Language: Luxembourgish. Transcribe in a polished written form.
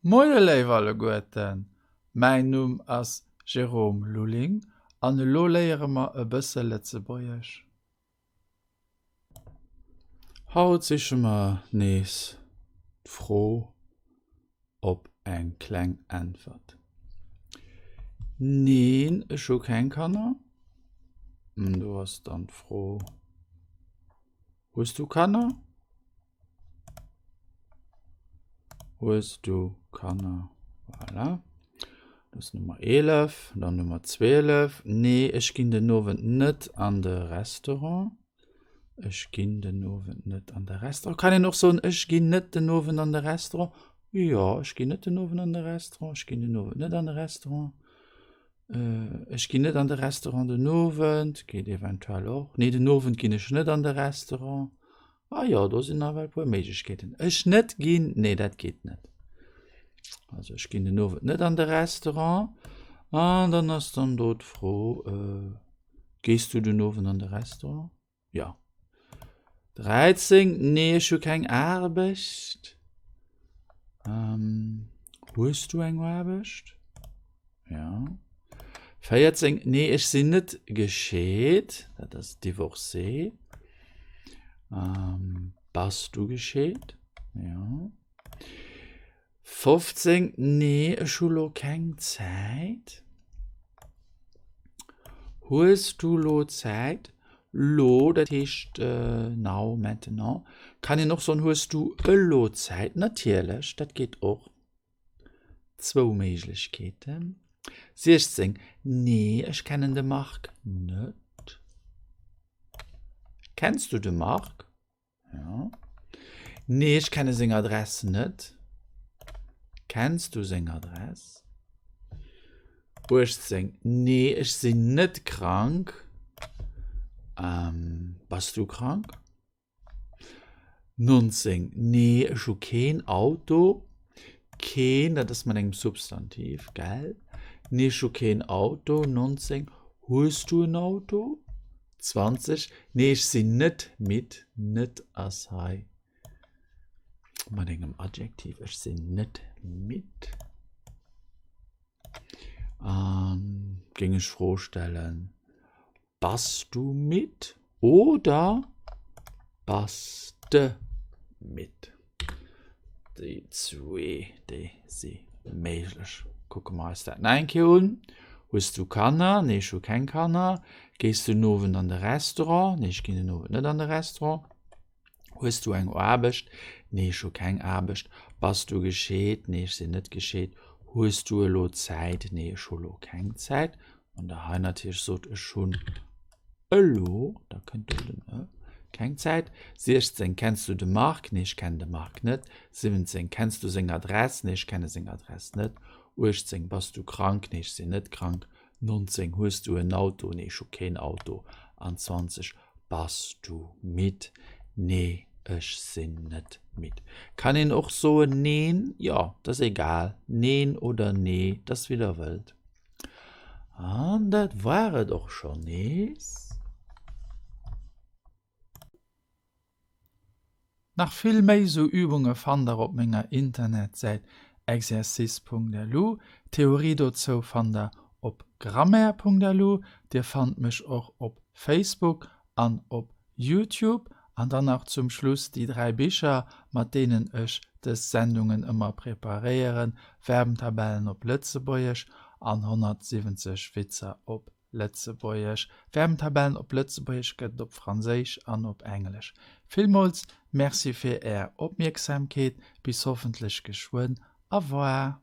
Moie léif alleguerten, mäin Numm ass Jérôme Lulling an elo léiere mer e bësse Lëtzebuergesch. Haut siche mer nees d'Fro op eng kleng Äntwert. Neen, ech hu keng Kanner. Do ass dann d'Fro, Hues du Kanner? Hues du Kanner? Voilà. Dat ass Nummer 11. Dann Nummer 12. Nee, ech ginn den Owend net an de Restaurant. Ech ginn den Owend net an de Restaurant. Kann een och soen, ech ginn net den Owend an de Restaurant? Jo, ech ginn net den Owend an de Restaurant. Ech ginn den Owend net an de Restaurant. Ech ginn net an de Restaurant den Owend, geet eventuell och. Nee, den Owend ginn ech net an de Restaurant. Ah jo, do sinn nawell e puer Méiglechkeeten. Ech net ginn, nee, dat geet net. Also ech ginn den Owend net an de Restaurant. An dann ass dann do d'Fro, Gees du den Owend an de Restaurant? Jo. 13, Nee, ech hu keng Aarbecht. Ähm, hues du eng Aarbecht? Ja. 14, Nee, ech sinn net gescheet. Dat ass divorcé. Ähm, bass du gescheet? Ja. 15, Nee, ech hu lo keng Zäit. Hues du lo Zäit? Lo, dat heescht now, maintenant. Kann een och soen, Hues du elo Zäit? Natierlech, dat geet och. Zwou Méiglechkeeten. 16, Nee, ech kennen de Marc net. Kenns du de Marc? Ja. Nee, ech kenne seng Adress net. Kenns du seng Adress? 18. Nee, ech sinn net krank. Ähm, bass du krank? 19. Nee, ech hu keen Auto. Keen, dat ass mat engem Substantiv, gell? Nee, ech hu keen Auto. 19. Hues du en Auto? 20, Nee, ech sinn net midd. Net ass hei mat engem Adjektiv. Ech sinn net midd. An géing ech Fro stellen, Bass du midd oder bass de midd? Déi zwee, déi si méiglech. Kucke mer eis dat nach eng Kéier un. Hues du Kanner? Nee, ech hu keng Kanner. Gees du den Owend an de Restaurant? Nee, ech ginn den Owend net an de Restaurant. Hues du eng Aarbecht? Nee, ech hu keng Aarbecht. Bass du gescheet? Nee, ech sinn net gescheet. Hues du elo Zäit? Nee, ech hu lo keng Zäit. Wann der hei natierlech sot, ech hunn elo, da kënnt do den e, keng Zäit. 16, Kenns du de Marc? Nee, ech kennen de Marc net. 17, Kenns du seng Adress? Nee, ech kenne seng Adress net. 18, Bass du krank? Nee, ech sinn net krank. 19, Hues du en Auto? Nee, ech hu keen Auto. An 20, Bass du midd? Nee, ech sinn net midd. Kann een och soen neen? Jo, dat ass egal. Neen oder nee, dat ass wéi der wëllt. An dat war et och schonn nees. Nach vill méi sou Übunge fannt der op menger Internetsäit exercice.lu. D'Theorie dozou fannt der op grammaire.lu. Dir fannt mech och op Facebook an op Youtube. An dann nach zum Schluss déi 3 Bicher, mat deenen ech dës Sendungen ëmmer preparéieren, Verbentabellen op Lëtzebuergesch an 170 Witzer op Lëtzebuergesch. Verbentabellen op Lëtzebuergesch gëtt et op Franséisch an op Englesch. Villmools Merci fir Är Opmierksamkeet, bis hoffentlech geschwënn. Au revoir.